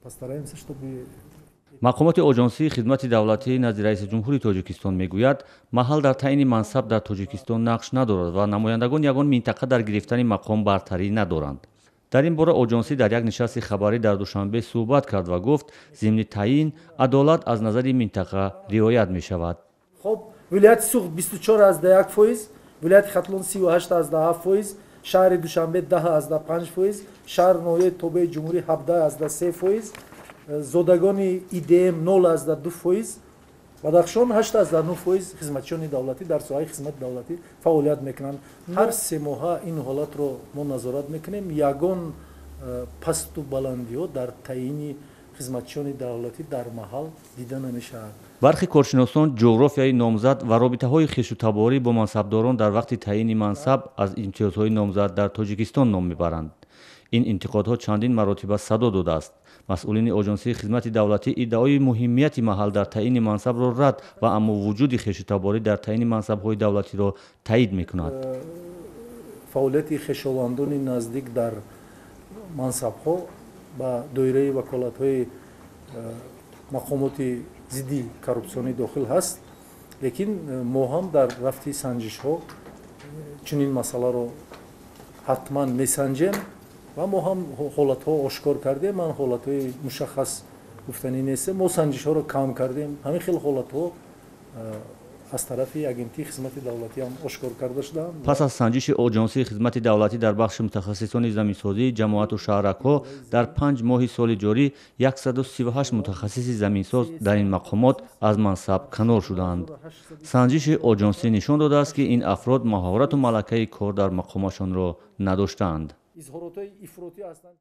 Постараемся, чтобы Мақомоти Оҷонсии хизмати давлатӣ назди раиси ҷумҳури Тоҷикистон мегӯяд, маҳал дар таъини мансаб дар Тоҷикистон нақш надорад ва намояндагони ягон минтақа дар гирифтани мақом бартарӣ надоранд. Дар ин бора оҷонсӣ дар як нишасти хабарӣ дар Душанбе суҳбат кард ва гуфт, зимни таъин адолат аз назари минтақа риоят мешавад. Хоб, вилояти Суғд 24,1%, вилояти Хатлон 38,7%, шаҳри Душанбе 10,5%, шаҳр ноҳияи тобеи ҷумҳурӣ 17,3%, зодагони ИДМ 0,2%, Бадахшон 8,9% хизматчиёни давлатӣ дар соҳаи хизмати давлатӣ фаъолият мекунанд. Ҳар 3 моҳа ин ҳолатро мо назорат мекунем. Ягон пасту баландиҳо дар таъини хизматчиёни давлатӣ дар маҳал дида намешавад. Бархе коршиносон ҷуғрофияи номзад ва робитаҳои хешутаборӣ бо мансабдорон дар вақти таъини мансаб аз имтиёзҳои номзад дар Тоҷикистон ном мебаранд. Ин интиқодҳо чандин маротиба садо додааст. Масъулини Оҷонсии хизмати давлатӣ иддаои муҳимияти маҳал дар таъини мансабро рад ва аммо вуҷуди хешутаборӣ дар таъини мансабҳои давлатиро таъид мекунад. Фаъолияти хешовандони наздик дар мансабҳо ба доираи ваколатҳои мақомоти зидди коррупсионӣ дохил ҳаст, лекин мо ҳам дар рафти санҷишҳо чунин масъаларо ҳатман месанҷем ва мо ҳам ҳолатҳо ошкор кардем. Ман ҳолатҳои мушаххас гуфтанӣ нестем. Мо санҷишҳоро кам кардем. Ҳамин хел ҳолатҳо аз тарафи Агентии хизмати давлатӣ ҳам ошкор карда шудаанд. Пас аз санҷиши Оҷонсии хизмати давлатӣ дар бахши мутахассисони заминсозии ҷамоату шаҳракҳо дар 5 моҳи соли ҷорӣ 138 мутахассиси заминсоз дар ин мақомот аз мансаб канор шудаанд. Санҷиши оҷонсӣ нишон додааст, ки ин афрод маҳорату малакаи кор дар мақомашонро надоштаанд. Изҳоротҳои ифротӣ ҳастанд.